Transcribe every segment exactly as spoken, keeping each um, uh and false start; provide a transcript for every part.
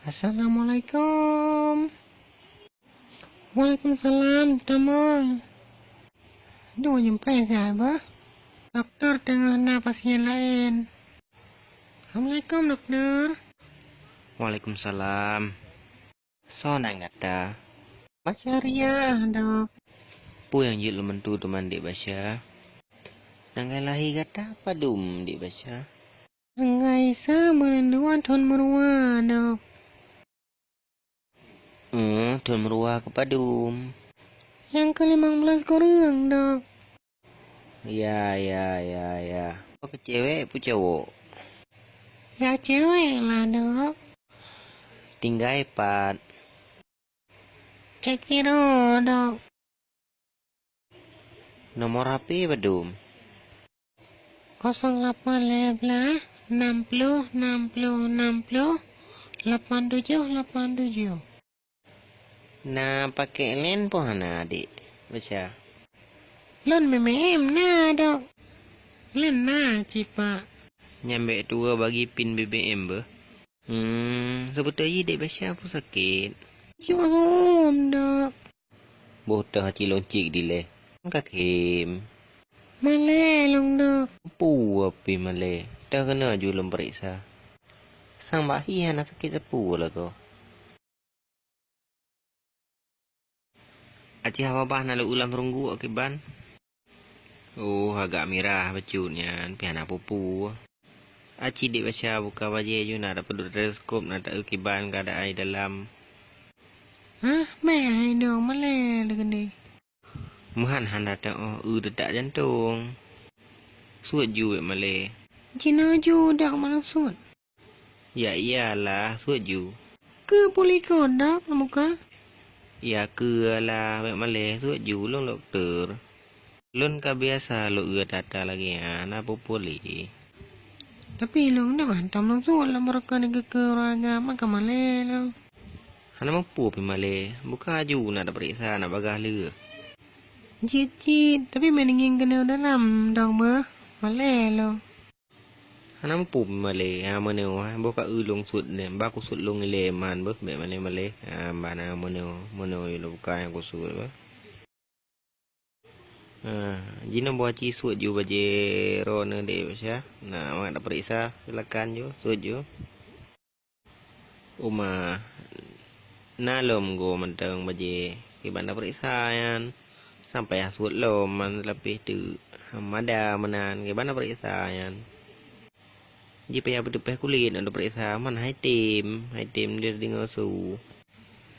Assalamualaikum. Waalaikumsalam, tamong. Duek nyang preh sagai bah. Doktor teungoh na pasien laén. Assalamualaikum, Doktor. Waalaikumsalam. Soe nan gata? Basyariah, Dok. Peue nyang jeuet lôn bantu teuma, Dek Basya? Tanggai lahé gata padum, Dek Basya? Tanggai sa buleuen dua thon meurua, Dok. Eh, thon meurua keu padum? Nyang keu limong blaih kureueng, Dok. Ya, ya, ya, ya. Peue keu cewek, peue cowok? Ya, cewek lah, Dok. Tinggai pat? Cek Tiro, Dok. Nomor H P padum? Kosong lapan lhèe blaih, nam ploh, nam ploh, nam ploh, lapan tujoh, lapan tujoh. Na pakèk len po hana, Dek Basya? Lôn B B M na, Dok. Len na cit, Pak. Nyan bèk tuwoe bagi pin B B M beuh. Hmm, seubeutôi jih Dek Basya peue sakét? Cit asam, Dok. Boh teuh aci lôn cit dilèe. Ka khém. Malèe lôn, Dok. Peue pih malèe? Teuh keunoe ju lôn peuriksa. Sang bak hi hana sakét sapeue lagoe. Aci haba bah na lôn ulam teurunggu kiban. Oh, agak mirah bacut nyan, pih hana peue-peue. Aci Dek Basya buka bajèe ju na tapeuduek teleskop na taeu kiban keuadaan di dalam. Hah, meuhai dong malèe lagèe nyoe. Meuhan hana teuoh eu teutak jantong. Suet ju bèk malèe. Jinoe ju dak malèe suet. Ya iyalah, suet ju. Keu peulikot dak muka? Ya keu lah, bèk malèe, suet ju lôn doktor. Lôn ka biasa lôn eu ata-ata lagèe nyan, hana peue-peue lé. Tapi lôn dak hantom lôn suet lam meureuka nikeue ureueng agam, maka malèe lôn. Hana mupeue pih malèe, buka ju nak tapeuriksa, nak bagaih lé. Jeuet-jeuet, tapi meunan ngieng keunoe dalam dong beuh, malèe lôn. Hana muphom malèe, ha, meunoe, ha, boh ka eu lôn suet nyan, bah kusuet lôn ilèe man beuh, bèk malèe-malèe. Ha, bah na meunoe, meunoe lôn buka nyang kusuet beuh. Ha, jinoe boh aci suet ju bajèe droeneuh Dek Basya. Na, mangat tapeuriksa, silakan ju, suet ju. Uma, na lom goe mantong bajèe, kiban tapeuriksa nyan. Sampai yah suet lom man seulapeh teuk. Mada meunan, kiban tapeuriksa nyan. Jipayah beuteupeh kulét untuk peuriksa, man hai tem, hai tem dia deungoe su.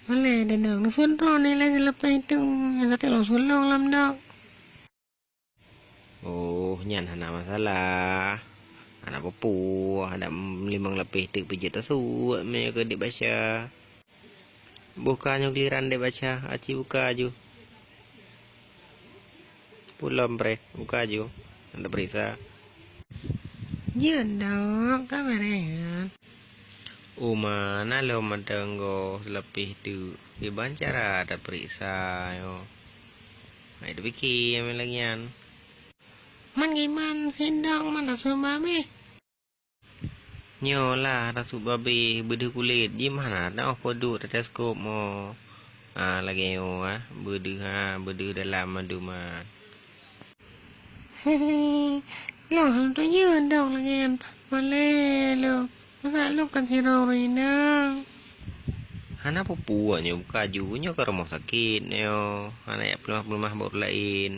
Malèe deungoe, neusuet droeneuh lé seulapeh teuk, nyang saké lôn suet lôn lam dok. Oh, nyan hana masalah. Hana peue-peue, ada limong lapéh teuk pih jeuet tasuet meunyoe keu Dek Basya. Buka nyoe giliran Dek Basya, aci buka aju. Pulom preh, buka aju. Hana peuriksa. Jeuet dok, ka beureh nyan. Uma, na lom mantong goh seulapeh teuk. Kiban cara tapeuriksa nyoe. Hai tapike meunan lagèe nyan. Man kiban sidok man tasuet babeh. Nyoe lah tasuet babeh beudeuh kulét jih man hana teuoh peuduek teleskop mo. Ha, lagèe nyoe, ha, beudeuh, ha, beudeuh dalam mandum, ha. Hehe, lôn hana tuju dok lagèe nyan. Malèe lôn. Masa lôn kan sidroe ureueng inong. Hana peue-peue nyoe buka aju, nyoe ka rumoh sakét nyoe. Hana jak peuleumah-peuleumah bak ureueng laén.